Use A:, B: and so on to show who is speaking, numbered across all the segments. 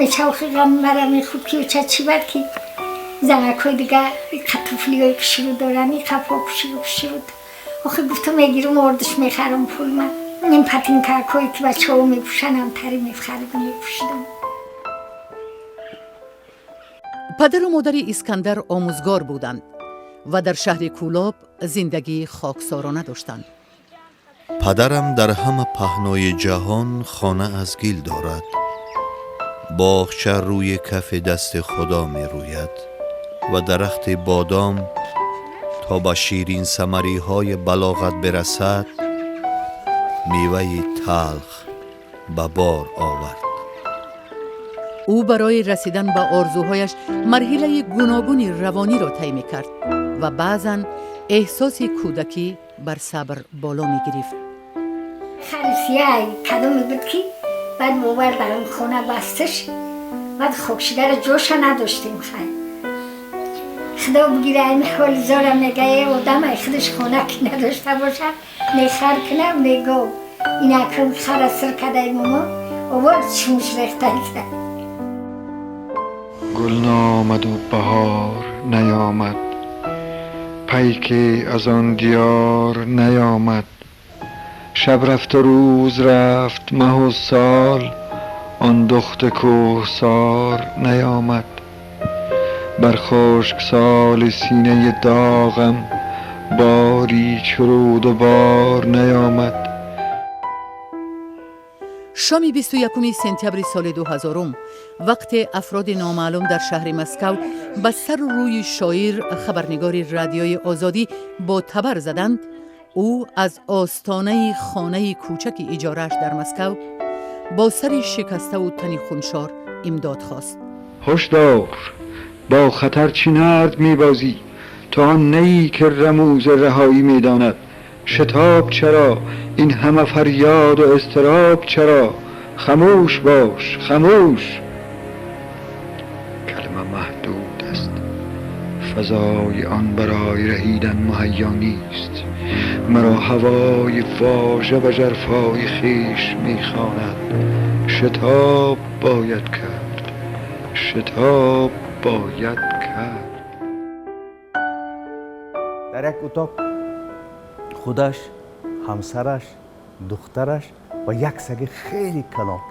A: Ҳамеша охи ғам мара мехӯрд, ки оча, чӣ бад ки занакҳои дига туфлиҳои хушрӯ доранд, и қапҳо хушрӯ хушрӯ. Охи, гуфтам, мегирам, ордуш мехарам, пул ман ин патинкакҳое ки бачаҳо мепӯшанд, ҳамтари мехаридам, мепӯшидам.
B: Падару модари Искандар омӯзгор буданд ва дар шаҳри Кӯлоб зиндагии хоксорона доштанд.
C: Падарам дар ҳама паҳнои ҷаҳон хона аз гил дорад. Боғча рӯи кафи дасти Худо мерӯяд ва дарахти бодом то ба ширинсамариҳои балоғат бирасад, меваи талх ба бор овард.
B: Ӯ барои расидан ба орзуҳояш марҳилаи гуногуни равониро тай мекард ва баъзан эҳсоси кӯдакӣ бар сабр боло мегирифт.
A: Хари кадоме буд, ки баъд бовар дар он хона басташ, баъд хокшидара ҷоша надоштем. Хай, Худо бигира, ами ҳоли зора мега, е одам ай худаш хона ки надошта боша, не хар кунам, не гов. Инакам хара сир кадай, момо овор чумш рехтай.
D: Гул наомаду баҳор наёмад, пайке аз он диёр наёмад. Шаб рафту рӯз рафт, маҳу сол, он духт кӯҳсор наёмад. Бар хушксоли синаи доғам бори чуруду бор наёмад.
B: Шоми 21 сентябри соли 2000, вақте афроди номаълум дар шаҳри Москав ба сару рӯи шоир, хабарнигори Радиои Озодӣ бо табар заданд, ӯ аз остонаи хонаи кӯчаки иҷорааш дар Москав бо сари шикаставу тани хуншор имдод хост.
D: Ҳушдор! Бо хатар чӣ нард мебозӣ? То он неӣ, ки румӯзи раҳоӣ медонад. Шитоб чаро? Ин ҳама фарёду изтироб чаро? Хамӯш бош, хамӯш! Калима маҳдуд аст, фазои он барои раҳидан муҳайё нест. Маро ҳавои вожа ба жарфои хеш мехонад. Шитоб бояд кард, шитоб бояд кард.
E: Дар як утоқ худаш, ҳамсараш, духтараш ва як саги хеле калон.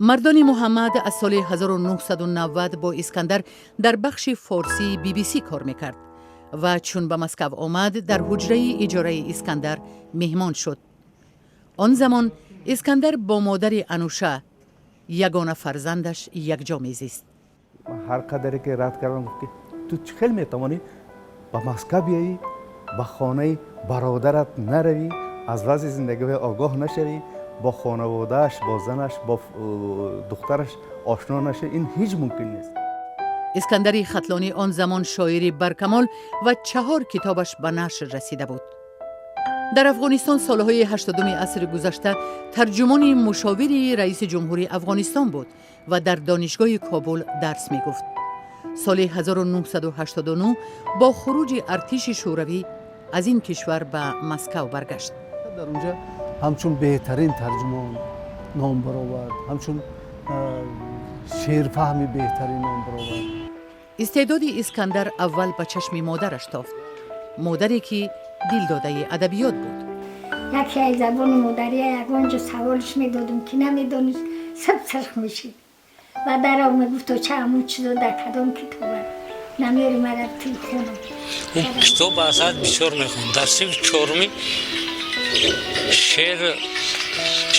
B: Мардони Муҳаммад аз соли 1990 бо Искандар дар бахши форсии BBC кор мекард ва чун ба Москав омад, дар ҳуҷраи иҷораи Искандар меҳмон шуд. Он замон Искандар бо модари Ануша, ягона фарзандаш, якҷо мезист.
E: Ҳар қадаре ки рад кардам, гуфт, ки ту чӣ хел метавонӣ ба Москав биёӣ, ба хонаи бародарат наравӣ, аз вазъи зиндагиҳои огоҳ нашавӣ, бо хонаводааш, бо занаш, бо духтараш ошно нашавӣ? Ин ҳеҷ мумкин нест.
B: Искандари Хатлонӣ он замон шоири баркамол ва чаҳор китобаш ба нашр расида буд. Дар Афғонистон солҳои 80-уми асри гузашта тарҷумони мушовири раиси ҷумҳури Афғонистон буд ва дар Донишгоҳи Кобул дарс мегуфт. Соли 1989 бо хуруҷи артиши Шӯравӣ аз ин кишвар ба Москав баргашт.
F: Дар онҷа ҳамчун беҳтарин тарҷумон ном баровард, ҳамчун шеърфаҳми беҳтарин ном баровард.
B: Истеъдоди Искандар аввал ба чашми модараш тофт, модаре ки дилдодаи адабиёт буд.
A: Яке аз забони модария ягон ҷо саволш медодум, ки намедонист, саб сарх мешид ва дарав мегуфт: «Оча, ҳамун чизо дар кадом китоба? Намери мара телефоном».
G: Ӯ китоб асад бисёр мехонд. Дар синфи чоруми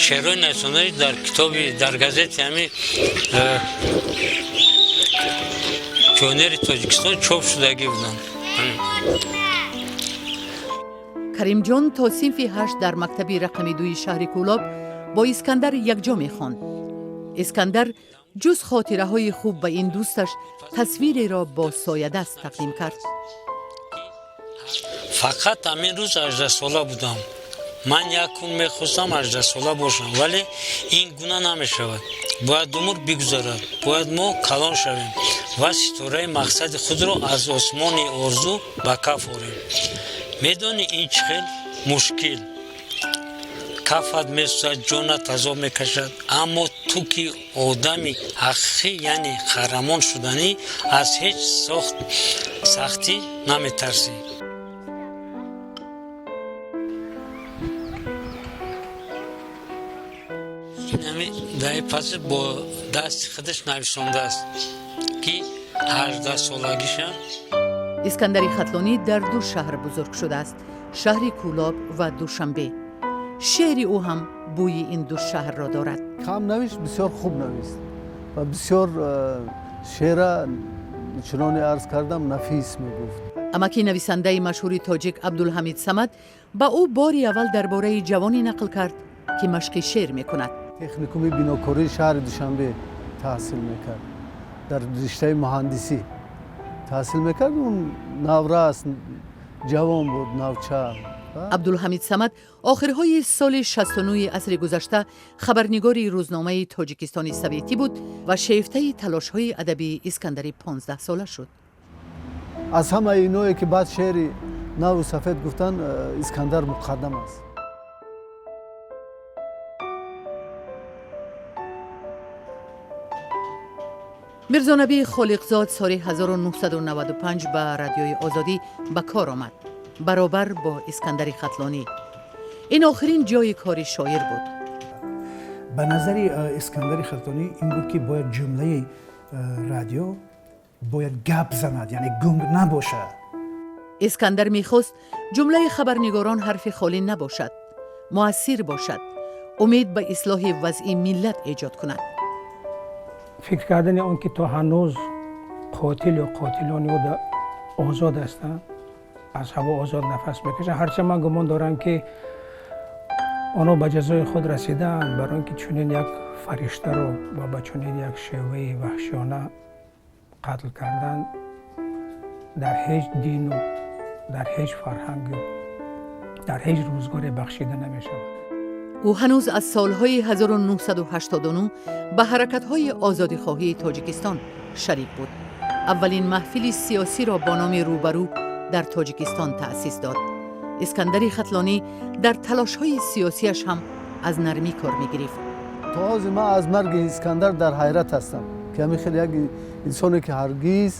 G: шеърҳои нависондаи дар китоби, дар газети ҳами «Пионери Тоҷикистон» чоп шудагӣ буданд.
B: Каримҷон то синфи ҳашт дар мактаби рақами дуи шаҳри Кӯлоб бо Искандар якҷо мехонд. Искандар ҷуз хотираҳои хуб ба ин дӯсташ тасвиреро бо соядаст тақдим кард.
G: Фақат ҳамин рӯз 18-сола будам. Ман як кун мехостам 18-сола бошам, вале ин гуна намешавад. Бояд умр бигузарад, бояд мо калон шавем ва ситораи мақсади худро аз осмони орзу ба каф орем. Медонӣ, ин чӣ хел мушкил? Кафат месӯзад, ҷонат азоб мекашад, аммо ту ки одами ҳақиқӣ, яъне қаҳрамон шуданӣ, аз ҳеҷ сахтӣ наметарсӣ. Инами даи паси бо дасти худаш нависондааст, ки 18-солагиша.
B: Искандари Хатлонӣ дар ду шаҳр бузург шудааст: шаҳри Кӯлоб ва Душанбе. Шеъри ӯ ҳам бӯи ин ду шаҳрро дорад.
F: Кам навишт, бисёр хуб навист ва бисёр шеъра, чуноне арз кардам, нафис мегуфт.
B: Амаки нависандаи машҳури тоҷик Абдулҳамид Самад ба ӯ бори аввал дар бораи ҷавоне нақл кард, ки машқи шеър мекунад.
F: Техникуми бинокории шаҳри Душанбе таҳсил мекард, дар риштаи муҳандисӣ таҳсил мекард. Он наврас, ҷавон буд, навча.
B: Абдулҳамид Самад охирҳои соли 69-и асри гузашта хабарнигори рӯзномаи Тоҷикистони Советӣ буд ва шефтаи талошҳои адабии Искандари 15-сола шуд.
F: Аз ҳамаи иное ки баъд шеъри наву сафед гуфтанд, Искандар муқаддам аст.
B: Мирзонабӣ Холиқзод соли 1995 ба Радиои Озодӣ ба кор омад, баробар бо Искандари Хатлонӣ. Ин охирин ҷои кори шоир буд.
H: Ба назари Искандари Хатлонӣ ин буд, ки бояд ҷумлаи радио бояд гап занад, яъне гунг набошад.
B: Искандар мехост ҷумлаи хабарнигорон ҳарфи холӣ набошад, муассир бошад, умед ба ислоҳи вазъи миллат эҷод кунад.
I: Фикр кардани он ки то ҳанӯз қотил ё қотилони ӯ озод ҳастанд, аз ҳаво озод нафас мекашанд, ҳарчанд ман гумон дорам, ки онҳо ба ҷазои худ расидаанд, барои он ки чунин як фариштаро ва ба чунин як шеваи ваҳшиёна қатл кардан дар ҳеҷ дину дар ҳеҷ фарҳангу дар ҳеҷ рӯзгоре бахшида намешавад.
B: Ӯ ҳанӯз аз солҳои 1989 ба ҳаракатҳои озодихоҳии Тоҷикистон шарик буд. Аввалин маҳфили сиёсиро бо номи «Рӯбарӯ» дар Тоҷикистон таъсис дод. Искандари Хатлонӣ дар талошҳои сиёсиаш ҳам аз нармӣ кор мегирифт.
F: То ҳозир ман аз марги Искандар дар ҳайрат ҳастам, ки ҳамин хеле як инсоне, ки ҳаргиз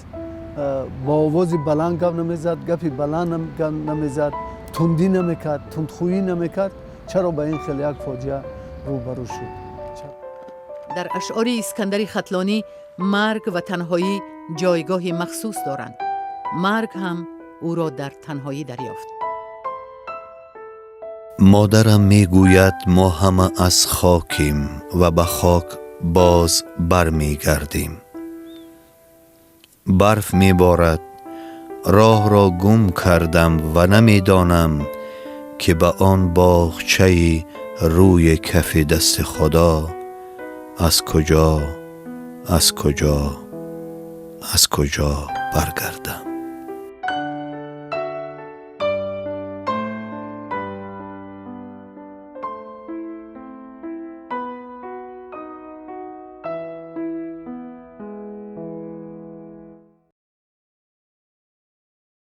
F: бо овози баланд гап намезад, гапи баланд намезад, тундӣ намекард, тундхӯӣ намекард, чаро ба ин хеле як фоҷиа рӯбарӯ шуд?
B: Дар ашъори Искандари Хатлонӣ марг ва танҳоӣ ҷойгоҳи махсус доранд. Марг ҳам ӯро дар танҳоӣ дарёфт.
C: Модарам мегӯяд, мо ҳама аз хокем ва ба хок боз бармегардем. Барф меборад, роҳро гум кардам ва намедонам, ки ба он боғчаи рӯи кафи дасти Худо аз куҷо, аз куҷо, аз куҷо баргардам.